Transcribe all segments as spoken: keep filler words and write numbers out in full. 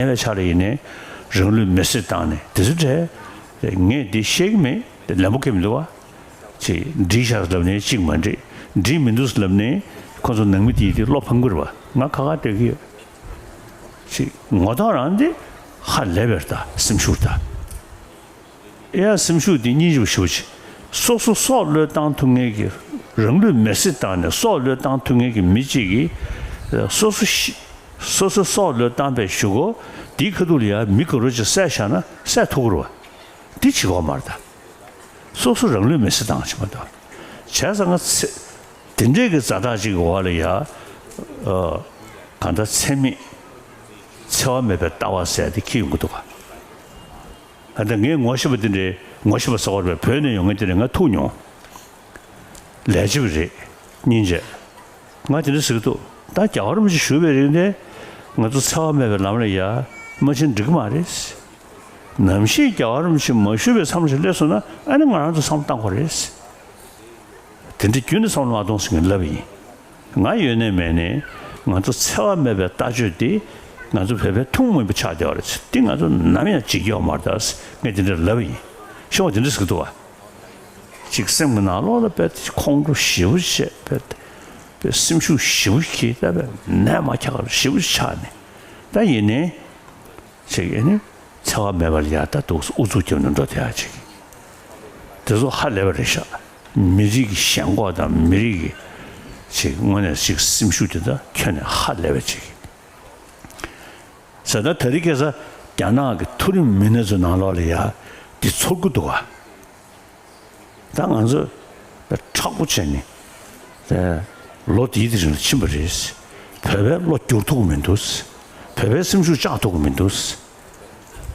ཉེ་བའི་ཆར་ལ་ཡིན་ནའི་རང་ལུས་མེར་སྲེག་བཏང་ནས་དེ་ཚོ་གྲས་ངས་འདི་ཤེས་ཀྱི་མེད། ལན་པོ་ཁེལ་མི་འདུག་བ། ཅིག་འགྲིག་ཤག་ལབ་ནས་གཅིག་མ་འགྲིག་འགྲིག་མི་འདུག་ལབ་ནས་ཁོ་ཚོ་ནང་མི་དེ་དེ་བློ་ཕམ་གི་རེད་བ། ང་ཁ་ཁ་སྡོད་ཀྱི་ཡོད། ཅིག་ངོ་ཐོག་རང་དེ་ཧ་ལས་པའི་ད་སེམས་ཤུགས་ད། ཨེ་ཡ་སེམས་ཤུགས་འདི་སྙིང་རྗེ་པོ་ཞེ་པོ་ཅིག་སོ་སོ་སྲོག་བློས་བཏང་ཐུབ་མཁན་གྱི་རང་ལུས་མེར་སྲེག་བཏང་ནས་སྲོག་བློས་བཏང་ཐུབ་མཁན་གྱི་མི་གཅིག་གིས་སོ་སོ་ཤི་སོ་སོ་སྲོག་བློས་བཏང་པའི་གཞུག་གུ་དེའི་ཁ་ཐུག་ལ་ཡ་མི་ག་རོ་ཅིག་བསད་བཞག་ན་བསད་ཐུབ་ཀྱི་རེད་བ། འདི་བྱེད་དགོས་མ་རེད་ད། སོ་སོ་རང་ལུས་མེར་སྲེག་བཏང་བྱེད་མ་གཏོགས། བྱས་ཙང་ང་ཚེ་དེ་འདྲས་ཀྱི་ཛ་དྲག་ཅིག་གི་འོག་ལ་ཡ་གང་ལྟར་འཚེ་མེད་འཚེ་བ་མེད་པའི་ལྟ་བ་ཟེར་དེ་འཁྱེར་ཡོང་གི་འདུག་ག་ད་ལྟ་ངས་ངོ་ཤེས་པ་དེ་འདྲའི་ངོ་ཤེས་པ་ཟེར་བ་རེད། བོད་ནས་ཡོང་མཁན་དེ་འདྲ་ང་ཐུག་མྱོང་། ལས་བྱེད་པ་རེད། སྙིང་རྗེ། ང་དེ་འདྲ་ཟེར་གི་འདུག་ད་རྒྱལ་བ་རིན་པོ་ཆེ་བཞུགས་པའི་རིང་ནས་ང་ཚོ་འཚེ་བ་མེད་པའི་ལམ་ལ་ཡ་མ་ཕྱིན་འགྲིག་གི་མ་རེད། ནམ་ཞིག་རྒྱལ་བ་རིན་པོ་ཆེ་མ་བཞུགས་པའི་མཚམས་ཤིག་སླེབས་སོང་ན་ཨ་ནི་ང་རང་ཚོ་བསམ་བློ་བཏང་དགོས་རེད། དེ་འདྲ་རྒྱུན་དུ་བསམ་བློ་མ་གཏོང་ཟེར་མཁན་ལབ་ཡིན། ང་ཡོད་ནའི་མེད་ནའི་ང་ཚོ་འཚེ་བ་མེད་པའི་ལྟ་སྤྱོད་འདི་ང་ཚོ་བོད་པའི་ཐུན་མོང་མིན་པ་ཆགས་བསྡད་པ་རེད། འདི་ང་ཚོ་ནམ་ཡང་བརྗེད་རྒྱུ་ཡོད་མ་རེད་ད། ངས་དེ་འདྲ་ལབ་ཡིན། ཤོང་བ་དེ་འདྲ་ཟེར་གི་འདུག་བ། ཅིག་སེམས་ཀྱི་ནང་ལོགས་ལ་དཔེ་ཁོང་ཁྲོ་ཞེ་པོ་བྱས། དཔེ་དཔེ་སེམས་ཤུགས་ཞེ་པོ་སྐྱེས། ད་དཔེ་ནད་མ་ཁྱག་ཞེ་པོ་ཆགས་ནས། ད་ཡིན་ནའི། ཅིག་ཨེ་ནི་འཚེ་བ་མེད་པ་ལ་ཡ་ད་འདུག་ཨུ་ཚུགས་རྒྱབ་ནས་འགྲོ་བསྡད་ཡ་ཅིག་དེ་ཚོ་ཧ་ལས་པ་རེད་ཤག་མི་རིགས་ཀྱི་ཞེན་ཁོག་དང་མི་རིགས་ཀྱི་ཅིག་དངོས་གནས་ཅིག་སེམས་ཤུགས་དེ་ད་ཁྱོན་ནས་ཧ་ལས་པ་ཅིག་ཟེར། ད་ད་རེས་ཁ་སང་རྒྱ་ནག་གི་མཐོ་རིམ་མི་སྣ་ཚོའི་ནང་ལོགས་ལ་ཡ་འདི་ཚོར་གི་འདུག་ག་ད་ང་ཚོ་མཁྲེགས་པོ་བྱས་ནས་ལོ་འདིའི་དེ་རིང་ལ་ཕྱིན་པ་རེད། བོད་པའི་བློ་བསྒྱུར་ཐུབ་ཀྱི་མི་འདུག་བོད་པའི་སེམས་ཤུགས་བཅག་ཐུབ་ཀྱི་མི་འདུག་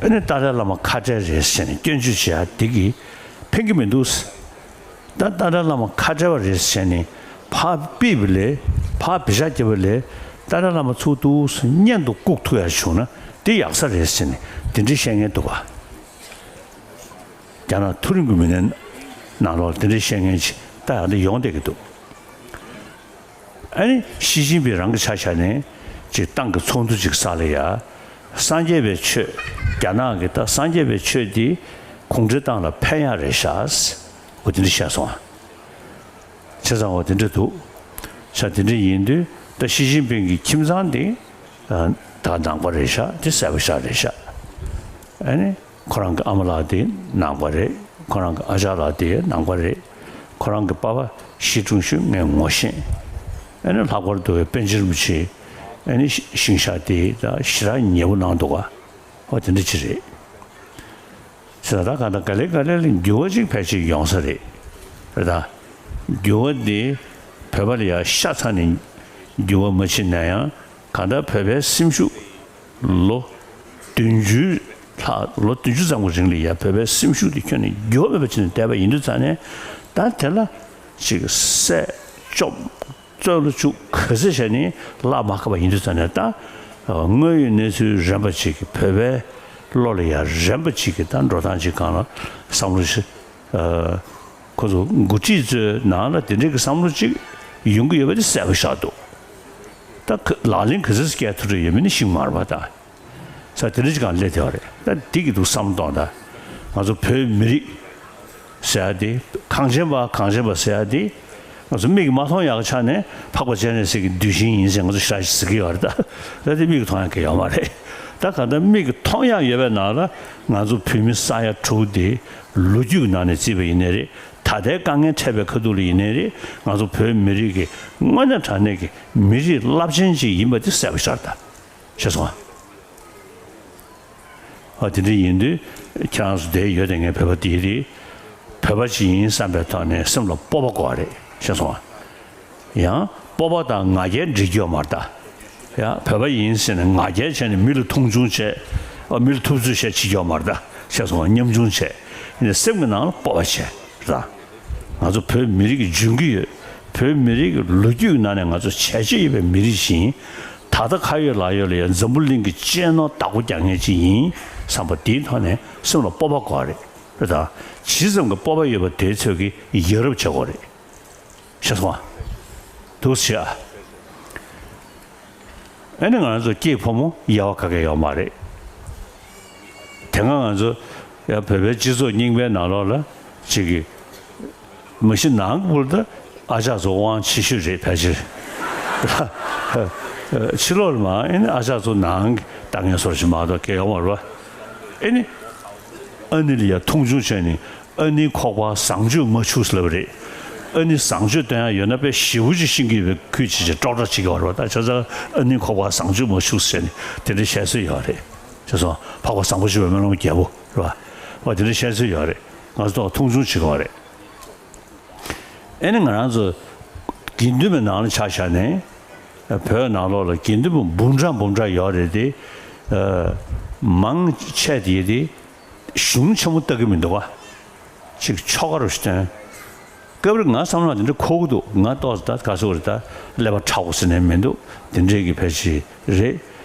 ཨ་ནི་ཏཱ་ལའི་བླ་མ་ཁ་བྲལ་རེད་ཟེར་ནས་སྐྱོན་བརྗོད་བྱེད་ཡ་འདི་གིས་ཕན་གྱི་མི་འདུག་ད་ཏཱ་ལའི་བླ་མ་ཁ་བྲལ་བ་རེད་ཟེར་ནས་ཕར་ཕུད་པ་ལས་ཕར་བེ་ཤ་རྒྱབ་པ་ལས་ཏཱ་ལའི་བླ་མ་ཚུར་འདུག་སེ་གཉེན་དུ་བཀུག་ཐུབ་ཡ་བྱུང་ན་འདི་ཡག་ས་རེད་ཟེར་ནས་འདི་འདྲའི་བཤད་མཁན་འདུག་ག་རྒྱ་ནག་མཐོ་རིམ་གྱི་མི་སྣའི་ནང་ལོགས་ལ་དེ་འདྲའི་བཤད་མཁན་ཅིག་ད་ཡང་འདི་ཡོང་བསྡད་ཀྱི་འདུག་ཨ་ནི་ཞི་ཅིན་ཕིང་རང་གི་ཆ་བཞག་ནས་ཅིག་ཏང་གི་ཚོགས་འདུ་ཅིག་ས་ལ་ཡ། སངས་རྒྱས་པའི་ཆོས། རྒྱ་ནག་གི་ད་སངས་རྒྱས་པའི་ཆོས་འདི་གུང་ཁྲན་ཏང་ལ་ཕན་ཡག་རེད་ཤག་འོ་དེ་འདྲ་བཤད་སོང་། བྱས་ཙང་འོ་དེ་འདྲ་འདུག་ཤག་དེ་འདྲ་ཡིན་དུས་ད་ཞི་ཅིན་ཕིང་གི་ཁྱིམ་ཚང་འདི་ད་ནང་པ་རེད་ཤག་དེ་གསལ་པོ་ཤག་རེད་ཤག་ཨ་ནི། ཁོ་རང་གི་ཨ་མ་ལགས་དེ་ནང་པ་རེད། ཁོ་རང་གི་ཨ་ཅག་ལགས་དེ་ནང་པ་རེད། ཁོ་རང་གི་པ་ཕ་ཞི་ཀྲུང་ཞུན་ངས་ངོ་ཤེས། ཨ་ནི་ལྷག་པར་དུ་པཎ་ཆེན་རིན་པོ་ཆེ་ཨ་ནི་ཤིང་ཤག་དེ་ད་ཞེ་དྲག་ཉེ་པོ་གནང་འདུག་ག་འོ་དེ་འདྲ་ཅིག་རེད། ཟེར་ད་ག་ད་ག་ལེ་ག་ལེ་ལ་འགྱུར་བ་ཅིག་ཕལ་ཆེར་ཡོང་ས་རེད། རེད་ད། འགྱུར་བ་དེ་བོད་པ་ལ་ཡ་ཤ་ཚ་ནས་འགྱུར་བ་མ་ཕྱིན་ན་ཡང་གང་ལྟར་བོད་པའི་སེམས་ཤུགས། ལོ་བདུན་ཅུ་ལྷག་ལོ་བདུན་ཅུ་ཙམ་གྱི་རིང་ལ་ཡ་བོད་པའི་སེམས་ཤུགས་དེ་ཁྱོན་ནས་འགྱུར་བ་མེད་པ་བྱས་ནས་བསྡད་པ་ཡིན་དུས་ཙང་ནས་ད་དེ་ལ་ཅིག་བསད་བཅོམ་རྩོད་ལ་བཅུག་ག་ཚོད་བྱས་ནས་ལག་མ་ཁ་པ་ཡིན་དུས་ཙང་ནས་ད་དངོས་ཡོད་གནས་ཚུལ་རན་པ་ཅིག་གི་བོད་པའི་བློ་ལ་ཡ་རན་པ་ཅིག་གི་ད་འགྲོ་སྟངས་ཅིག་སྒང་ལ་བསམ་བློ་ཞིག་ཁོ་ཚོ་འགོ་ཁྲིད་ཚོའི་ནང་ལ་དེ་འདྲའི་གི་བསམ་བློ་ཅིག་ཡོང་གི་ཡོད་པ་དེ་གསལ་པོ་ཆགས་འདུག་ད་ཁ་ལག་ལེན་ག་ཚོད་བསྐྱལ་ཐུབ་རེ་ཡོད་མེད་ནི་ཤེས་མ་རེད་པ་ད། ས་དེ་འདྲ་ཅིག་གང་སླེབས་བསྡད་པ་རེད། ད་འདི་གི་འདུག་བསམ་བློ་གཏོང་ད། ང་ཚོ་བོད་མི་རིགས་ཟེར་ཡ་དེ་གངས་ཅན་པ་གངས་ཅན་པ་ཟེར་ཡ་དེ་ང་ཚོ་མིག་གིས་མ་མཐོང་ཡག་ཆ་ནས་འཕགས་པ་སྤྱན་རས་གཟིགས་ཀྱི་གདུལ་ཞིང་ཡིན་ཟེར་ང་ཚོ་ཞེ་དྲག་ཅིག་ཟེར་གི་ཡོད་རེད་ད། ད་དེ་མིག་གིས་མཐོང་ཡག་གི་ཡོད་མ་རེད། ད་གང་ལྟར་མིག་གིས་མཐོང་ཡག་ཡོད་པའི་ནང་ལ་ང་ཚོ་བོད་མི་ས་ཡ་དྲུག་དེ་ལོ་རྒྱུས་ཀྱི་ནང་ནས་བརྩིས་པ་ཡིན་ནའི་རེད། ད་ལྟའི་དཀའ་ངལ་འཕྲད་པའི་ཁ་ཐུག་ལ་ཡིན་ནའི་རེད། ང་ཚོ་བོད་མི་རིགས་ཀྱི་དངོས་གནས་དྲང་གནས་ཀྱི་མི་རིགས་རླབས་ཆེན་ཅིག་ཡིན་པ་དེ་གསལ་པོ་ཤར་ད། ཤེས་སོང་ཨ། ཨ་དེ་འདྲ་ཡིན་དུས་ཁྱེད་རང་ཚོ་བསྡད་ཡོད་དེ་ངས་བོད་པ་དེ་རེད། བོད་པ་ཅིག་ཡིན་བསམ་པའི་ཐོག་ནས་སེམས་ལ་སྤོབས་པ་དགོས་པ་རེད། ཤེས་སོང་ཨ། ཡང་སྤོབས་པ་དང་ང་རྒྱལ་འགྲིག་རྒྱུ་ཡོད་མ་རེད་ད། ཡང་བོད་པ་ཡིན་ཟེར་ནས་ང་རྒྱལ་བྱས་ནས་མི་ལ་མཐོང་ཆུང་བྱས། ཨ་མི་ལ་ཐུབ་ཚོད་བྱས་བྱེད་རྒྱུ་ཡོད་མ་རེད་ད། ཤེས་སོང་ཨ། ཉམ་ཆུང་བྱས། ཡིན་ནའི་སེམས་ཀྱི་ནང་ལ་སྤོབས་པ་བྱས་རེད་ད། ང་ཚོ་བོད་མི་རིགས་ཀྱི་འབྱུང་གི་ཡོད། བོད་མི་རིགས་ཀྱི་ལོ་རྒྱུས་ཀྱི་ནང་ནས་ང་ཚོ་བྱས་རྗེས་ཡོད་པའི་མི་རིགས་ཤིག་ཡིན། ད་ལྟ་ཁ་ཡོད་ལག་ཡོད་ལ་ཡང་འཛམ་བུ་གླིང་གི་གཅེས་ནོར་བདག་པོ་རྒྱག་མཁན་ཅིག་ཡིན་བསམ་པ་དེའི་ཐོག་ནས་སེམས་ལ་སྤོབས་པ་དགོས་པ་རེད། རེད་ད། ཇི་ཙམ་གྱི་སྤོབས་པ་ཡོད་པ་དེའི་ཚོད་ཀྱིས་ཡ་རབས་བྱེད་དགོས་རེད། ཤེས་སོང་ཨ། འདུག་སེ་བྱེད་ཨ། ཨ་ནི་ང་ཚོ་སྐྱེས་ཕོ་མོ་དབྱེ་བ་ག་གེ་ཡོད་མ་རེད། དེ་སྔ་ང་ཚོ་ཡ་བོད་པའི་སྤྱི་ཚོགས་རྙིང་པའི་ནང་ལོགས་ལ་ཅིག་གི་མ་གཞི་ནང་གི་བུ་ལ་ད་ཨ་ཅག་ཚོ་དབང་ཆེ་ཤོས་རེད། ཕལ་ཆེར་ཕྱི་ལོགས་ལ་མ་ཨེ་ནི་ཨ་ཅག་ཚོ་ནང་གི་ལྟ་ངན་སོར་ཞིག་མ་གཏོགས་གལ་ཡོང་མ་རེད་པ། ཨེ་ནི་ཨ་ནི་ལ་ཡ་མཐོང་ཆུང་བྱས་ནས། ཨ་ནི་ཁོག་པ་བཟང་སྤྱོད་མ་འཆུགས་ཟེར་ལབ་པ་རེད། ཨ་ནི་བཟང་སྤྱོད་སྟོན་ཡ་ཡོད་ན་དཔེ་ཞེ་པོ་ཅིག་ཤེས་ཀྱི་ཡོད་པའི་ཁུལ་བྱེད་ཅིག་ཀྲོག་ཀྲོག་བྱེད་ཀྱི་ཡོད་རེད་པ། ད་བྱས་ཙང་ཨ་ནི་ཁོག་པ་བཟང་སྤྱོད་མ་འཆུགས་ཟེར་ནས་དེ་འདྲ་བཤད་སྲོལ་ཡོད་རེད། བྱས་ཙང་འཕགས་པ་བཟང་པོ་ཞེས་པའི་སྨོན་ལམ་རྒྱལ་པོ་རེད་པ། འོ་དེ་འདྲ་བཤད་སྲོལ་ཡོད་རེད། ང་ཚོ་ཐོག་མཐོང་ཆུང་བྱེད་ཀྱི་ཡོད་རེད། ཨེ་ནི་ང་རང་ཚོ་དགེ་འདུན་པའི་ནང་ལ་ཆ་བཞག་ནས་བོད་ནང་ལོགས་ལ་དགེ་འདུན་པ་འབུམ་ཕྲག་འབུམ་ཕྲག་ཡོད་རེད་དེ། མང་ཆེ་དེ་དེ་གཞུང་ཆེན་པོ་ལྟ་གི་མི་འདུག་ག་ཅིག་ཆོ་ག་རུ་སྟོན། སྐབས་རེ་ང་བསམ་བློ་དེ་འདྲ་འཁོར་གི་འདུག་ང་ཏོག་ཙམ་ད་ག་ཚོད་རེད། ད་ཀླད་པ་ཁྲ་བོ་ཟེར་ནས་མི་འདུག་དེ་འདྲའི་གི་ཕལ་ཆེར་རེད།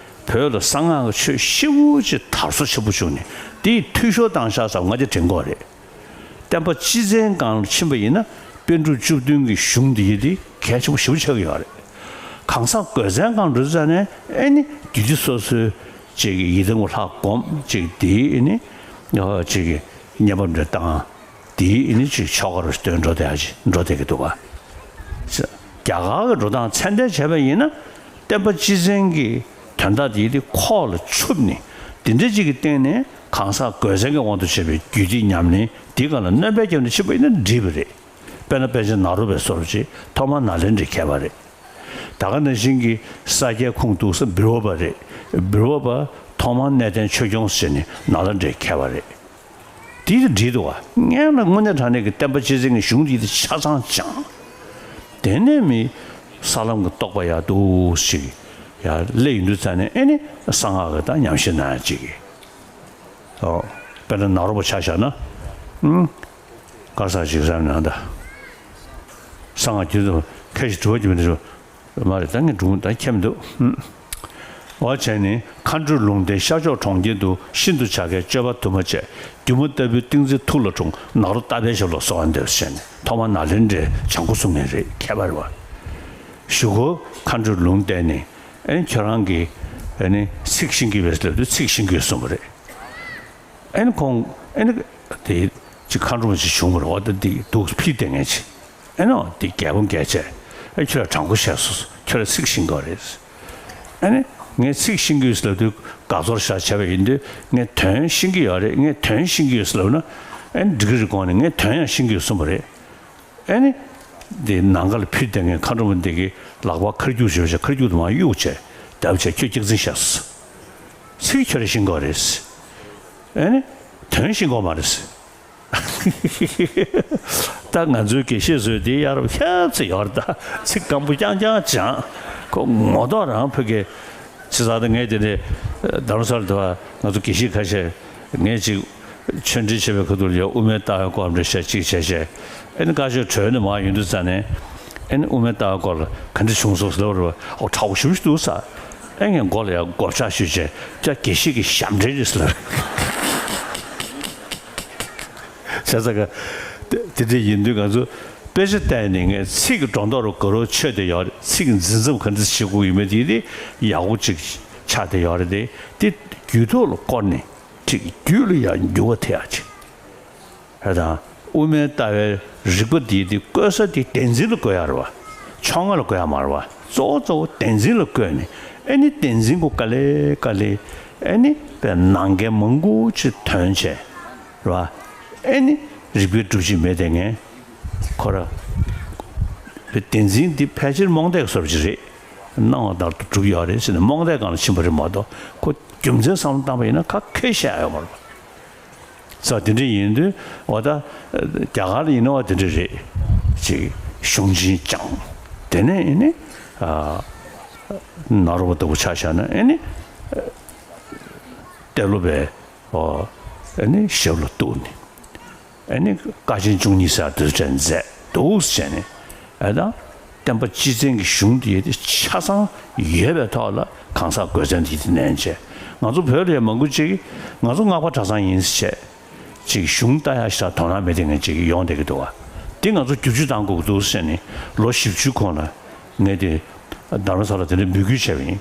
བོད་ལ་གསང་སྔགས་ཀྱི་ཆོས་ཞེ་པོ་ཅིག་དར་སོ་ཆེན་པོ་བྱུང་ནས་དེའི་འཐུས་ཤོར་བཏང་ཤག་བསམ། ང་དེ་དྲན་གྱི་ཡོད་རེད། བསྟན་པ་སྤྱི་ཚན་སྒང་ལ་ཕྱིན་པ་ཡིན་ན་པཎ་གྲུབ་བཅུ་བདུན་གྱི་གཞུང་འདི་ཡི་དེ་གལ་ཆེན་པོ་ཞེ་པོ་ཆགས་ཀྱི་ཡོད་རེད། གང་ཟག་གོས་ཚན་སྒང་ལ་འགྲོ་ཙ་ནས་ཨེ་ནི་དེ་དུས་སོ་སོའི་ཅིག་ཡི་དམ་གྱི་ལྷ་སྒོམ་ཅིག་དེའི་ཨེ་ནི་ཅིག་བསྙེན་པ་འདྲ་བཏང་། དེའི་ཨེ་ནི་ཅིག་ཆོ་ག་རུ་སྟོན་འགྲོ་བསྡད་ཡ་ཅིག་འགྲོ་བསྡད་ཀྱི་འདུག་ག་རྒྱ་གར་གྱི་འགྲོ་སྟངས་ཚད་ལྡན་བྱས་པ་ཡིན་ན་བསྟན་པ་སྤྱི་ཚན་གྱི་དོན་དག་དེ་དེ་ཁོག་ལ་ཆུབ་ནས་དེ་འདྲ་ཅིག་གི་སྟེང་ནས་གང་ཟག་གོས་ཚན་གྱི་དབང་དུ་བྱས་པའི་རྒྱུད་སྡེ་ཉམས་ལེན་དེའི་སྒང་ལ་སྣོན་པ་བརྒྱབ་ནས་ཕྱིན་པ་ཡིན་ན་འགྲིག་པ་རེད། དཔེར་ན་པཎ་ཆེན་ནཱ་རོ་པའི་བཟོ་འདྲ་ཅིག་ཐོག་མར་ནཱ་ལེནྡྲའི་མཁས་པ་རེད། ད་ག་ནང་བཞིན་གྱི་ས་སྐྱའི་ཁུངས་གཏུགས་ས་བིར་ཝ་པ་རེད། བིར་ཝ་པ་ཐོག་མར་གནས་བརྟན་ཆོས་སྐྱོང་ཟེར་ནས་ནཱ་ལེནྡྲའི་མཁས་པ་རེད། དེ་འདྲ་འགྲིག་འདུག་ག་སྔོན་ལ་དངོས་གནས་དྲང་གནས་ཀྱི་བསྟན་པ་སྤྱི་ཚན་གྱི་གཞུང་འདི་ཆ་ཚང་སྦྱངས། དེ་ནས་མི་ས་ལམ་གྱི་རྟོགས་པ་ཡག་འདུག་ཞིག་ཡར་སླེབས་ཡོང་དུས་ཙ་ནས་ཨེ་ནི་གསང་སྔགས་ཀྱི་ད་ཉམས་ཞིབ་གནང་ཡ་ཅིག་གི། ཨོ། དཔེར་ན་ནཱ་རོ་པ་ཆ་བཞག་ན། ཨུམ། ག་རེ་ཟེར་ཅིག་བསམ་ན་ད། གསང་སྔགས་རྒྱུད་དུ་ཁ་ཞིག་དྲི་བ་རྒྱུ་མི་འདྲ་ཞུ། མ་རེད། ད་ངས་སྒྲུང་ད་ཁྱབ་མི་འདུག་ཨུམ། འོ་བྱས་ནས་མཁའ་འགྲོའི་ལུང་བསྟན་ཤར་ཕྱོགས་གྲོང་ཁྱེར་དུ་ཤིན་ཏུ་བྱ་དཀའི་སྤྱོད་པ་དུ་མ་བྱས། སྒྱུ་མ་ལྟ་བུའི་ཏིང་འཛིན་ཐུགས་ལ་འཁྲུངས། ནཱ་རོ་ཏ་པའི་ཞབས་ལ་གསོལ་བ་འདེབས་ཟེར་ནས་ཐོག་མར་ནཱ་ལེནྡྲའི་བྱང་སྒོ་སྲུང་མཁན་རེད། མཁས་པ་རེད་པ། གཞུག་གུ་མཁའ་འགྲོའི་ལུང་བསྟན་ནས་ཨེ་ནི་ཁྱོད་རང་གིས་ཨེ་ནི་ཚིག་ཤེས་ཀྱི་ཡོད་པས་ལབ་དུས་ཚིག་ཤེས་ཀྱི་ཡོད་གསུངས་པ་རེད། ཨེ་ནི་ཁོང་ཨེ་ནི་དེ་ཅིག་མཁའ་འགྲོ་མ་ཅིག་བྱུང་བ་རེད། འོ་ད་འདི་འདུག་ཕྱིར་བསྡད་མཁན་ཅིག་ཨེ་ནི་འོ་འདི་རྒྱལ་པོ་མགལ་ཆེ། ཨེ་ཁྱོད་ལ་དྲང་པོ་བཤད་སོང་། ཁྱོད་ལ་ཚིག་ཤེས་ཀྱི་ཡོད་རེད། ཨེ་ནི་ངས་ཚིག་ཤེས་ཀྱི་ཡོད་ལབ་དུས་དགའ་ཚོར་བཞག་བྱས་པ་ཡིན་དུས་ངས་དོན་ཤེས་ཀྱི་ཡོད་རེད། ངས་དོན་ཤེས་ཀྱི་ཡོད་ལབ་ན་ཨེ་ནི་འགྲིག་གི་རེད། དགོངས་ནས་ངས་དོན་ཡང་ཤེས་ཀྱི་ཡོད་གསུངས་པ་རེད། ཨེ་ནི། འདི་ནམ་མཁའ་ལ་ཕྱིར་བསྡད་མཁན་མཁའ་འགྲོ་མ་འདི་གི་ལག་པ་ཁར་རྒྱུག་བྱེད་པ་བྱས། ཁར་རྒྱུག་དུ་མ་གཡུག་བྱས། དེ་བྱས་ཁྱོད་སྐྱག་རྫུན་བཤད་སོང་། ཚིག་ཁྱོད་རང་ཤེས་ཀྱི་ཡོད་རེད། ཨེ་ནི། དོན་ཤེས་ཀྱི་ཡོད་མ་རེད། ད་ང་ཚོའི་དགེ་བཤེས་ཚོས་འདི་གཡར་བ་ཁྱད་ཚོད་ཡོད་རེད། ད་ཚིག་སྐམ་པོ་རྐྱང་རྐྱང་སྦྱངས། ཁོ་ངོ་ཐོག་རང་ཕ་གི། བྱས་ཙང་ད་ངས་དེ་ནས་རྡ་རམ་ས་ལ་འདུག་པ། ང་ཚོ་དགེ་བཤེས་ཁ་ཤས་ངས་ཅིག་ཆོས་འབྲེལ་བྱེད་པའི་ཁ་ཐུག་ལ་ཡ་དབུ་མའི་ལྟ་བའི་སྐོར་འདྲ་བཤད་ཅིག་བྱས་བྱས། ཨེ་ནི་བཀའ་ཆོས་གྲོལ་ནས་མར་ཡོང་དུས་ཙ་ནས། ཨེ་ནི་དབུ་མའི་ལྟ་བའི་སྐོར་ལ་ག་འདྲ་བྱུང་སོང་ཟེར་ལབ་རེད་པ། ཨོ་དྲག་པོ་ཞེ་པོ་ཞིག་འདུག་ཟེར། ཨེ་ངས་མགོ་ལ་ཡ་སྒོ་ལྕགས་གཞུས་བྱས། ཅག་དགེ་བཤེས་ཀྱི་ཞབས་འདྲེན་རེད་ཟེར་ལབ། བྱས་ཙང་ག་དེ་དེ་འདྲ་ཡིན་དུས་ང་ཚོ་དཔེ་ཆ་བལྟས་ནས་ངས་ཚིག་གི་སྒྲོ་འདོགས་རུ་ག་རུ་ཆོད་བསྡད་ཡོད་རེད། ཚིག་འཛིན་མཚམས་ག་འདྲ་བྱེད་དགོས་ཡོད་མེད་དེ་དེ་ཡག་པོ་ཅིག་ཆགས་བསྡད་ཡོད་རེད། དེ་དེ་རྒྱུད་ཐོག་ལ་བསྐོར་ནས་ཅིག་རྒྱུད་ལ་ཡང་འགྱུར་བ་ཐེབས་ཡག་ཅིག་རེད། དང་དབུ་མའི་ལྟ་བའི་རིག་པ་དེ་དེ་བཀོལ་ས་དེ་བདེན་འཛིན་ལ་བཀོལ་ཡག་རེད་པ། ཕྱོགས་སྔ་ལ་བཀོལ་ཡག་མ་རེད་པ། གཙོ་བོ་གཙོ་བོ་བདེན་འཛིན་ལ་བཀོལ་ནས་ཨེ་ནི་བདེན་འཛིན་གྱི་དཀའ་ལས་དཀའ་ལས་ཨེ་ནི་དཔེ་ནང་འགལ་མང་པོ་ཅིག་ཐོན་བྱས། རེད་པ། ཨེ་ནི་རིགས་པའི་སྒྲུབ་བྱེད་མེད་དེ་ངས་ཁོ་ར། བདེན་འཛིན་འདི་ཕལ་ཆེར་རྨོངས་དད་བཟོ་འདྲ་ཅིག་རེད། སྣང་བ་ལྟར་དུ་གྲུབ་ཡོད་རེད་ཟེར་ནས་རྨོངས་དད་སྒང་ལ་ཕྱིན་པ་རེད་མ་གཏོགས་ཁོ་རྒྱུ་མཚན་བསམ་བློ་བཏང་པ་ཡིན་ན་ག་གེ་བཤད་ཡོད་མ་རེད། ས་དེ་འདྲ་ཡིན་དུས་འོ་ད་རྒྱ་གར་ཡིན་ན་འོ་དེ་འདྲ་རེད། ཅིག་གཞུང་ཆེན་སྦྱངས། དེ་ནས་ཨེ་ནི་ནཱ་རོ་པ་ལྟ་བུ་ཆ་བཞག་ན་ཨེ་ནི་ཏེ་ལོ་པའི། ཨོ། ཨ་ནི་ཞབས་ལ་གཏུགས་ནས། ཨ་ནི་ཀ་ཆེན་བཅུ་གཉིས་ཟེར་དེ་ཚོ་མཛད་འདུག་ཟེར་ནས། ཨ་ད་བསྟན་པ་སྤྱི་བཙན་གྱི་གཞུང་དེ་ཆ་ཚང་ཡོད་པའི་ཐོག་ལ་གང་ཟག་གོས་ཚན་དེ་དེ་ནན་བྱས། ང་ཚོ་བོད་ལ་ཡང་མང་པོ་ཅིག་ང་ཚོ་སྔགས་པ་གྲྭ་ཚང་ཡིན་ཟེར་བྱས། ཅིག་གཞུང་ལྟ་ཡག་ཞིག་དང་དོ་སྣང་མེད་དེ་ངན་ཅིག་ཡོང་བསྡད་ཀྱི་འདུག་བ། དེ་ང་ཚོ་བསྒྱུར་བཅོས་གཏང་དགོས་ཀྱི་འདུག་ཟེར་ནས་ལོ་བཞི་བཅུའི་གོང་ལ་ངས་དེ་རྡ་རམ་ས་ལ་དེ་འདྲ་འབོད་སྐུལ་བྱས་པ་ཡིན།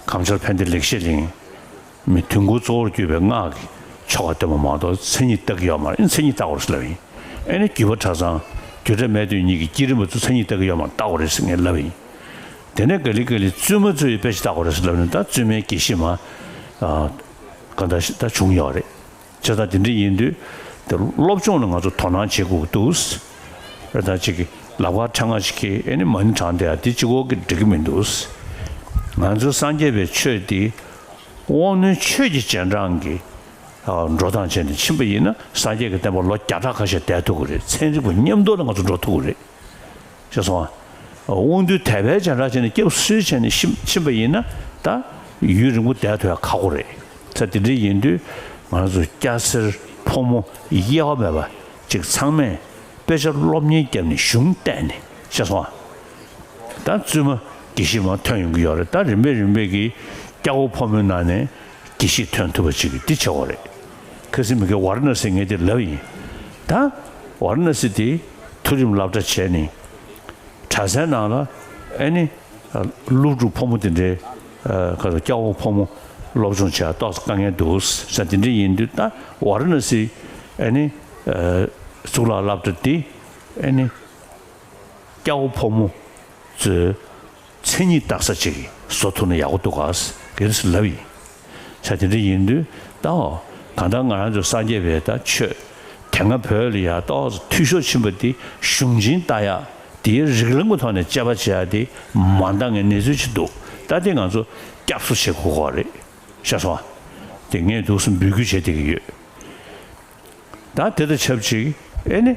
གངས་ཆར་ཕན་བདེ་ལེགས་བཤད་གླིང་། མི་དུས་འཁོར་གཙོ་བོར་གྱུར་པའི་སྔགས་ཀྱི་ཆོ་ག་བཏོན་པ་མ་གཏོགས་མཚན་ཉིད་བལྟ་གི་ཡོད་མ་རེད། མཚན་ཉིད་བལྟ་དགོས་རེད་ཟེར་ལབ་ཡིན། ཨེ་ནི་བརྒྱུད་པ་གྲྭ་ཚང་རྒྱུ་འབྲས་མེད་དོན་གཉིས་ཀྱི་བསྐྱེད་རིམ་པ་ཚོ་མཚན་ཉིད་བལྟ་གི་ཡོད་མ་རེད། བལྟ་དགོས་རེད་ཟེར་ངས་ལབ་ཡིན། དེ་ནས་ག་ལེ་ག་ལེ་བཙུན་མ་ཚོ་ཡི་དཔེ་ཆ་བལྟ་དགོས་རེད་ཟེར་ལབ་ནས། ད་བཙུན་མའི་དགེ་བཤེས་མ་གང་ལྟར་ད་བྱུང་ཡོད་རེད། བྱས་ཙང་དེ་འདྲ་ཡིན་དུས་དེ་སློབ་སྦྱོང་ལ་ང་ཚོ་དོ་སྣང་བྱེད་དགོས་ཀྱི་འདུག། རེད། ད་ཅིག་ལག་པ་ཕྲེང་བ་ཞིག་གིས་ཨེ་ནི་མ་ཎི་བགྲངས་བསྡད་ཡ་དེ་གཅིག་པོ་གིས་འགྲིག་གི་མི་འདུག། ང་ཚོ་སངས་རྒྱས་པའི་ཆོས་འདི་དབང་རྣོན་ཆོས་ཀྱི་རྗེས་འབྲང་གི་འགྲོ་སྟངས་བྱས་ནས་ཕྱིན་པ་ཡིན་ན། སངས་རྒྱས་ཀྱི་བསྟན་པ་ལོ་བརྒྱ་ཕྲག་ཁ་ཤས་བསྡད་ཐུབ་ཀྱི་རེད། ཚན་རིག་པ་མཉམ་དུ་ལ་ང་ཚོ་འགྲོ་ཐུབ་ཀྱི་རེད། ཤེས་སོང་ཨ། དབང་འདུས་དད་པའི་སྦྱངས་འབྲས་བྱས་ནས་སྐྱབས་སུ་ཕྱིན་ནས་ཕྱིན་ཕྱིན་པ་ཡིན་ན། ད་ཡུན་རིང་པོ་བསྡད་ཐུབ་ཡ་ཁག་པོ་རེད། ས་དེ་འདྲ་ཡིན་དུས་ང་ཚོ་སྐྱ་སེར་ཕོ་མོ་དབྱེ་བ་མེད་པ་ཅིག་ཚང་མས་དཔེ་ཆ་སློབ་གཉེར་བརྒྱབ་ནས་གཞུང་བལྟས་ནས། ཤེས་སོང་ཨ། ད་བཙུན་མ་དགེ་བཤེས་མ་ཐོན་ཡོང་གི་ཡོད་རེད། ད་རིམ་པས་རིམ་པས་ཀྱིས་སྐྱ་བོ་ཕོ་མོའི་ནང་ནས་དགེ་བཤེས་ཐོན་ཐུབ་པ་ཅིག་འདི་བྱེད་དགོས་རེད། ཁ་སང་མི་དགེ་ཝཱ་ར་ཎ་སི་ངས་དེ་ལབ་ཡིན། ད་ཝཱ་ར་ཎ་སི་དེ་མཐོ་རིམ་སློབ་གྲྭ་བྱས་ནས་གྲྭ་སའི་ནང་ལ་ཨེ་ནི་སློབ་ཕྲུག་ཕོ་མོ་དེ་འདྲའི་ཁ་སང་སྐྱ་བོ་ཕོ་མོ་སློབ་སྦྱོང་བྱེད་ཡ་ཏོག་ཙམ་དཀའ་ངལ་འདུག་ཟེར། དེ་འདྲ་ཡིན་དུས་ད་ཝཱ་ར་ཎ་སི་ཨེ་ནི་གཙུག་ལག་སློབ་གྲྭ་དེ་ཨེ་ནི་སྐྱ་བོ་ཕོ་མོ་ཚོའི་མཚན་ཉིད་བལྟ་ས་ཅིག་བཟོ་ཐུབ་ན་ཡག་པོ་འདུག་ག་ཟེར་ལབ་ཡིན། ས་དེ་འདྲ་ཡིན་དུས་ད་གང་ལྟར་ང་རང་ཚོ་སངས་རྒྱས་པའི་ད་ཆོས་དེ་སྔ་བོད་ལ་ཡ་ཏོག་ཙམ་འཐུས་ཤོར་ཕྱིན་པ་དེ་གཞུང་ཆེན་ལྟ་ཡ་དེའི་རིགས་ལམ་གྱི་ཐོག་ནས་དཔྱད་པ་བྱེད་ཡ་དེ་མ་འདང་ངེས་གནས་ཚུལ་ཅིག་འདུག། ད་དེ་ང་ཚོ་བསྐྱར་གསོ་བྱེད་དགོས་ཀྱི་རེད། ཤེས་སོང་ཨ། དེ་ངས་འདུག་སེ་འབོད་སྐུལ་བྱེད་བསྡད་ཀྱི་ཡོད། ད་དེ་དང་ཆབས་ཅིག་ཨེ་ནི།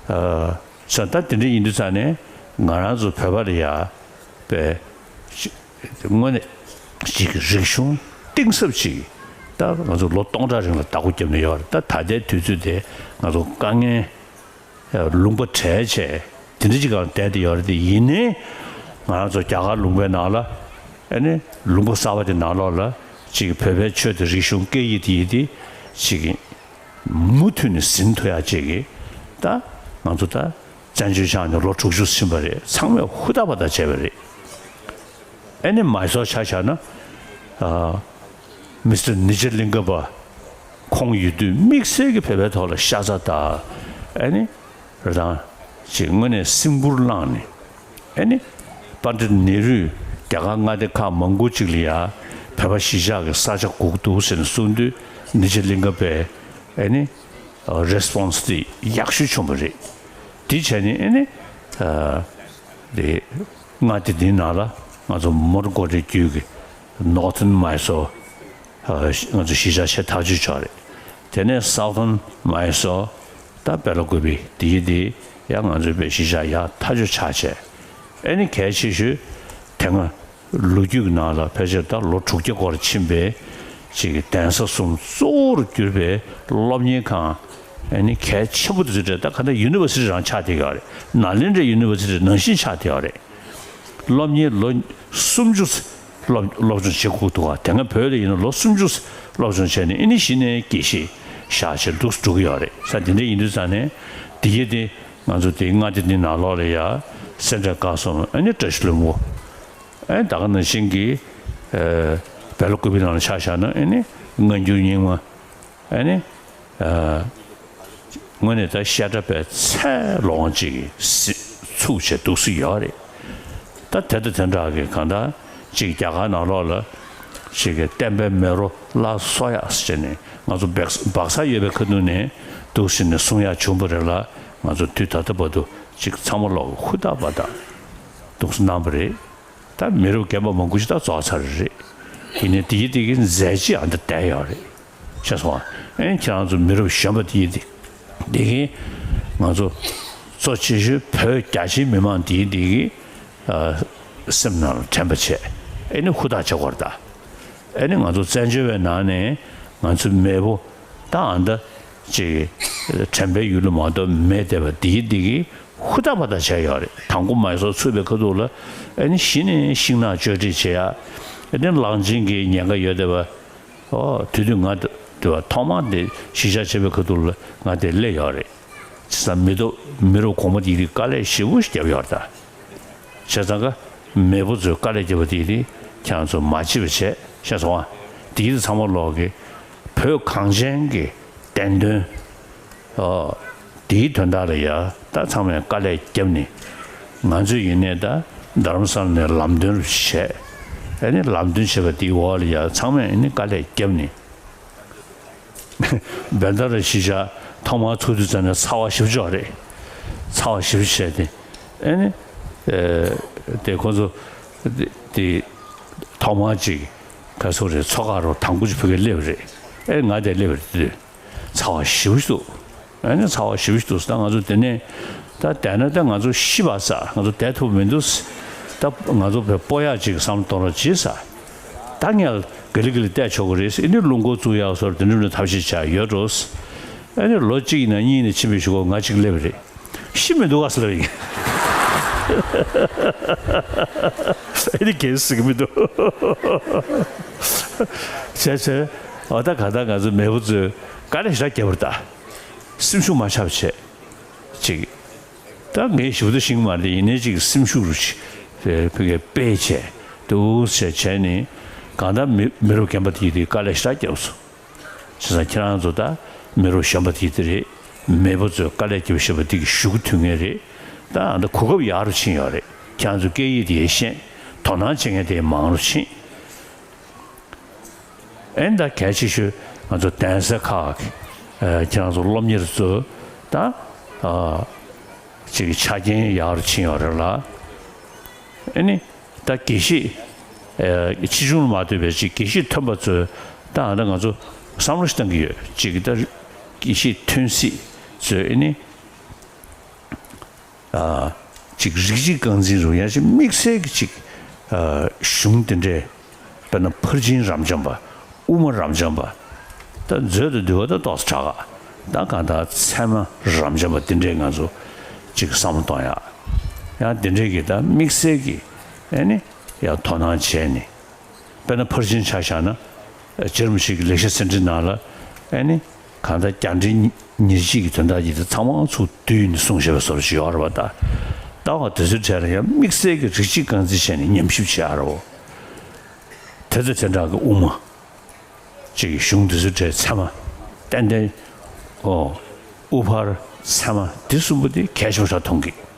ཨ། ས་ད་དེ་འདྲ་ཡིན་དུས་ཙང་ནས་ང་རང་ཚོ་བོད་པ་ལ་ཡ་པའི་དངོས་གནས་ཅིག་རིག་གཞུང་གཏིང་ཟབ་ཅིག་ད་ང་ཚོ་ལོ་སྟོང་ཕྲག་རིང་ལ་བདག་པོ་བརྒྱབ་ནས་ཡོད་རེད། ད་ད་ལྟའི་དུས་ཚོད་དེ་ང་ཚོ་དཀའ་ངལ་ལུང་པ་བྲལ་བྱས་དེ་འདྲ་ཅིག་སྒང་བསྡད་དེ་ཡོད་རེད། དེ་ཡིན་ནའི་ང་རང་ཚོ་རྒྱ་གར་ལུང་པའི་ནང་ལ་ཨེ་ནི་ལུང་པ་གསར་པ་དེ་ནང་ལོགས་ལ་ཅིག་བོད་པའི་ཆོས་དང་རིག་གཞུང་སྐད་ཡིག་དེ་ཡིན་དེ་ཅིག་མུ་མཐུད་ནས་ཟིན་ཐུབ་ཡག་ཅིག་གི་ད་ང་ཚོ་ད་བཙན་བྱོལ་ཆགས་ནས་ལོ་དྲུག་ཅུ་ཕྱིན་པ་རེད། ཚང་མས་ཧུར་ཐག་པ་ཐག་བྱས་པ་རེད། ཨེ་ནི་མའི་སོར་ཆ་བཞག་ན། ཨ། མི་སི་ཊར་ནི་ཇ་ལིང་ག་པ་ཁོང་ཡོད་དུས་དམིགས་བསལ་གྱི་བོད་པའི་ཐོག་ལ་ཤ་ཚ་དང་ཨེ་ནི་རང་ཅིག་དངོས་གནས་སེམས་ཁུར་བླངས་ནས། ཨེ་ནི། པཎྜི་ཏ་ནེ་རུས་རྒྱ་གར་མངའ་སྡེ་ཁག་མང་པོ་ཅིག་ལ་ཡ་བོད་པ་གཞིས་ཆགས་ཀྱི་ས་ཆ་དགོས་ཀྱི་འདུག་ཟེར་ནས་གསུངས་དུས་ནི་ཇ་ལིང་ག་པས་ཨེ་ནི་རེ་སི་པོན་སི་དེ་ཡག་ཤོས་བྱུང་བ་རེད། དེ་བྱས་ནས་ཨེ་ནི་དེ་མངའ་སྡེ་འདིའི་ནང་ལ་ང་ཚོ་མོན་གྷོ་རི་རྒྱུད་ཀྱི་ནོར་ཐོན་མའི་སོར། ཨ། ང་ཚོ་གཞིས་ཆགས་ཆེ་ཐག་ཆོད་ཆགས་རེད། དེ་ནས་སའོ་ཐན་མའི་སོར་ད་བེ་ལ་ཀུ་པི་དེ་ཡི་དེ་ཡང་ང་ཚོའི་བོད་གཞིས་ཆགས་ཡག་ཐག་ཆོད་ཆགས་བྱས། ཨེ་ནི་གལ་ཆེ་ཤོས་དེ་སྔ་ལོ་རྒྱུས་ཀྱི་ནང་ལ་ཕལ་ཆེར་ད་ལོ་དྲུག་བརྒྱ་སྐོར་ཕྱིན་པའི་ཅིག་གདན་ས་གསུམ་གཙོ་བོར་གྱུར་པའི་སློབ་གཉེར་ཁང་ཨེ་ནི་གལ་ཆེན་པོ་དེ་ཚོ་རེད། ད་ག་ད་ཡུ་ནི་ཝར་སི་ཊི་རང་ཆགས་བསྡད་ཡོད་རེད། ནཱ་ལེནྡྲའི་ཡུ་ནི་ཝར་སི་ཊི་ནང་བཞིན་ཆགས་བསྡད་ཡོད་རེད། སློབ་གཉེར་ལོ་སུམ་ཅུ་སློབ་སློབ་སྦྱོང་བྱེད་དགོས་འདུག་ག། དེ་སྔ་བོད་ལ་ཡིན་ན་ལོ་སུམ་ཅུ་སློབ་སྦྱོང་བྱས་ནས་ཨེ་ནི་གཞི་ནས་དགེ་བཤེས་བཞག་བྱས་འདུག་འགྲོ་གི་ཡོད་རེད། ས་དེ་འདྲ་ཡིན་དུས་ཙང་ནས་དེ་གི་དེ་ང་ཚོ་དེ་མངའ་སྡེ་འདི་ནང་ལོགས་ལ་ཡ་སེ་འབྲས་དཀར་གསུམ་ཨེ་ནི་བཀྲ་ཤིས་ལྷུན་པོ། ཨེ་ད་ག་ནང་བཞིན་གྱི་ཨེ་བེ་ལ་ཀུ་པི་ནང་ལ་ཆ་བཞག་ན་ཨེ་ནི་སྔ་འགྱུར་རྙིང་མ། ཨེ་ནི། ཨ། དངོས་གནས་ད་བཤད་གྲྭ་པའི་ཚད་ལོངས་ཅིག་གི་ཚུགས་བྱས་འདུག་སྲིད་ཡོད་རེད། ད་དེ་དང་དེ་འདྲ་གི་གང་ལྟར་ཅིག་རྒྱ་གར་ནང་ལོགས་ལ་ཅིག་གི་བསྟན་པའི་མེ་རོ་སླར་གསོ་ཡག་ཟེར་ནས་ང་ཚོ་སྦག་སྦག་ས་ཡོད་པའི་ཁ་ཐུག་ནས་འདུག་སྲིད་ནས་གསུང་ཡག་བྱུང་བ་རེད་ལ། ང་ཚོ་དུས་ད་ལྟ་བར་དུ་ཅིག་ཚང་མ་ལོག་ཧུར་ཐག་པ་ཐག་འདུག་སྲིད་གནང་བ་རེད། ད་མི་རབས་རྒན་པ་མང་པོ་ཞིག་ད་རྫོགས་ཚར་རེད། ཡིན་ནའི་དེ་ཡི་དེ་གི་མཛད་རྗེས་ཨ་འདི་བསྡད་ཡོད་རེད། ཤེས་སོང་ཨ། ཨེ་ཁྱེད་རང་ཚོ་མི་རབས་གཞོན་པ་དེ་ཡི་དེ་དེ་གི་ང་ཚོ་གཙོ་ཆེ་ཤོས་བོད་རྒྱ་ཆེའི་མི་མང་དེ་ཡི་དེ་གི་ཨ་སེམས་ནང་ལ་དྲན་པ་བྱས། ཨེ་ནི་ཧུར་ཐག་བྱེད་དགོས་རེད་ད། ཨེ་ནི་ང་ཚོ་བཙན་བྱོལ་བའི་ནང་ནས་ང་ཚོའི་མེས་པོ་ད་ཨ་འདི་ཅིག་དྲན་པའི་ཡུལ་ལ་མ་གཏོགས་མེད་བསྡད་པ་དེ་ཡི་དེ་གི་ཧུར་ཐག་པ་ཐག་བྱས་ཡོད་རེད། དང་པོ་མའི་སོར་ཚུགས་པའི་ཁ་ཐུག་ལ་ཨེ་ནི་གཞི་ནས་ཤིང་ནགས་གཅོད་འབྲེག་བྱེད་ཡ། ཨེ་ནི་གླང་ཆེན་གྱི་ཉེན་ཁ་ཡོད་བསྡད་པ། ཨོ་དེ་དུས་ང་དེ་བ་ཐོག་མ་དེ་གཞིས་ཆགས་ཆགས་པའི་ཁ་ཐུག་ལ་ང་དེ་སླེབས་ཡོད་རེད། བྱས་ཙང་མི་ཐོག་མི་རབས་གོང་མ་དེ་དེ་དཀའ་ལས་ཞེ་པོ་ཞིག་བརྒྱབ་ཡོད་རེད་ད། བྱས་ཙང་ཀ་མེས་པོ་ཚོས་དཀའ་ལས་བརྒྱབ་པ་དེ་དེ་ཁྱེད་རང་ཚོ་མ་བརྗེད་པ་བྱས། ཤེས་སོང་ཨ། དེའི་ཚང་མ་ལོག་གི་བོད་གངས་ཅན་གྱི་བདེན་དོན། ཨོ། དེའི་དོན་དག་ལ་ཡ་ད་ཚང་མས་དཀའ་ལས་བརྒྱབ་ནས། ང་ཚོས་ཡིན་ནའི་ད་རྡ་རམ་ས་ལ་ནས་ལམ་སྟོན་རུ་བྱས། ཨ་ནི་ལམ་སྟོན་བྱས་པ་དེའི་འོག་ལ་ཡ་ཚང་མས་ཨ་ནི་དཀའ་ལས་བརྒྱབ་ནས། བེན་ད་ར་གཞིས་ཆགས་ཐོག་མར་ཚུགས་དུས་ཙམ་ནས་ཚ་བ་ཞེ་པོ་ཅིག་རེད། ཚ་བ་ཞེ་པོ་བྱས་ཏེ། ཨ་ནི། ཨེ། དེ་ཁོ་ཚོ། དེ། དེ། ཐོག་མར་ཅིག་ག་སོ་རེད། མཚོ་ཁ་རུ་དང་པོ་ཅིག་ཕ་གིར་སླེབས་རེད། ཨེ། ང་དེར་སླེབས་རེད་དེ། ཚ་བ་ཞེ་པོ་ཅིག་འདུག་ཨ་ནི་ཚ་བ་ཞེ་པོ་ཅིག་འདུག་ད་ང་ཚོ་དེ་ནས་ད་བསྡད་ན་ད་ང་ཚོ་ཤི་བ་ས། ང་ཚོ་བསྡད་ཐུབ་མི་འདུག་ད་ང་ཚོ་བས་སྤོ་ཡག་ཅིག་བསམ་བློ་གཏོང་རོགས་བྱེད་ས། ད་ངས་ག་ལེ་ག་ལེ་བལྟས་ཆོག་གི་རེད། ཨ་ནི་རླུང་འཁོར་བཙུགས་ཡག་སོགས་དེ་འདྲ་ནས་ཐབས་ཤེས་བྱས་ཡོད་འགྲོ། ཨ་ནི་ལོ་གཅིག་ཡིན་ན་གཉིས་ནས་ཕྱིན་པའི་གཞུག་གུ་ང་གཅིག་སླེབས་རེད། ཤི་མི་འདུག་ག་ཟེར་ལབ་ཡིན། ཨ་ནི་གལ་སྲིད་ཀྱི་མི་འདུག་བྱས་བྱས། འོ་ད་ག་ད་ང་ཚོ་མེས་པོ་ཚོས་དཀའ་ལས་ཞེ་དྲག་བརྒྱབ་པ་རེད་ད། སེམས་ཤུགས་མ་ཆག་པ་བྱས། ཅིག་ད་ངས་ཞུ་ད་ཤེས་ཀྱི་མ་རེད། ཡིན་ནའི་ཅིག་སེམས་ཤུགས་རུ་ཅིག་ཕ་གིར་སྤེལ་བྱས་འདུག་ཟེར་བྱས་ནས། གང་ལྟར་མི་མི་རབས་རྒན་པ་དེ་ཡིས་དེ་དཀའ་ལས་ཞེ་དྲག་བརྒྱབ་སོང་། བྱས་ཙང་ཁྱེད་རང་ཚོ་ད་མི་རབས་གཞོན་པ་དེ་དེ་རེད། མེས་པོ་ཚོས་དཀའ་ལས་བརྒྱབ་བཞག་པ་དེ་གི་གཞུག་གུ་ཐུག་མཁན་རེད། ད་ཨ་ད་གོ་སྐབས་ཡག་རུ་ཕྱིན་ཡོད་རེད། ཁྱེད་རང་ཚོ་སྐད་ཡིག་དེ་ཤེས། དོ་སྣང་བྱེད་མཁན་དེ་མང་རུ་ཕྱིན། ཨེ་ད་གལ་ཆེ་ཤོས་ང་ཚོ་གདན་ས་ཁག་གི་ཨ་ཁྱེད་རང་ཚོ་སློབ་གཉེར་ཚོ་ད་ཨ་ཅིག་ཆ་རྐྱེན་ཡག་རུ་ཕྱིན་ཡོད་རེད་ལ། ཨ་ནི་ད་དགེ་བཤེས་ཨ་ཆེ་ཆུང་ལ་མ་ལྟོས་པའི་ཅིག་དགེ་བཤེས་ཐོན་པ་ཚོས་ད་ཨ་ད་ང་ཚོ་བསམ་བློ་ཞིག་བཏང་གི་ཡོད། ཅིག་ད་དགེ་བཤེས་ཐོན་སྲིད་ཚོས་ཨ་ནི། ཨ་ཅིག་རིགས་གཅིག་རྐང་འཛིན་རུ་ཡང་ཅིག་དམིགས་བསལ་གྱི་ཅིག་ཨ་གཞུང་དེ་འདྲའི། དཔེར་ན་ཕར་ཕྱིན་རབ་འབྱམས་པ། དབུ་མ་རབ་འབྱམས་པ། ད་མཛོད་དུ་འདུལ་བ་ད་ཏོག་ཙམ་དྲག་ག་ད་གང་ལྟར་ཚད་མ་རབ་འབྱམས་པ་དེ་འདྲའི་ང་ཚོ་ཅིག་བསམ་བློ་གཏོང་ཡག་ཡང་དེ་འདྲའི་གི་ད་དམིགས་བསལ་གྱི་ཨ་ནི་ཡང་དོ་སྣང་བྱས་ནས། དཔེར་ན་ཕར་ཕྱིན་ཆ་བཞག་ན། རྗེ་རིན་པོ་ཆེ་གི་ལེགས་བཤད་ཟིན་བྲིས་ནང་ལ་ཨ་ནི་གང་ལྟར་རྒྱ་འབྲིང་ཉེར་གཅིག་གི་དོན་དག་ཡིན་ད་ཚང་མ་ཚུར་བསྡུས་ནས་གསུངས་བཞག་པའི་བཟོ་འདྲ་ཅིག་ཡོད་རེད་པ། ད་ལྟ་བ་དེ་ཚོའི་གྲས་ལ་ཡང་དམིགས་བསལ་གྱི་རིགས་གཅིག་རྐང་འཛིན་བྱས་ནས་ཉམས་ཞིབ་བྱེད་ཡག་རེད་པ། དེ་ཚོ་དེ་འདྲ་གི་དབུ་མ་ཅིག་གཞུང་དེ་ཚོའི་གྲས་ཚད་མ་ཏན་ཏན། ཨོ། དབུ་ཕར་ཚད་མ་འདི་གསུམ་པོ་དེ་གལ་ཆེན་པོ་ཞིག་མཐོང་གི།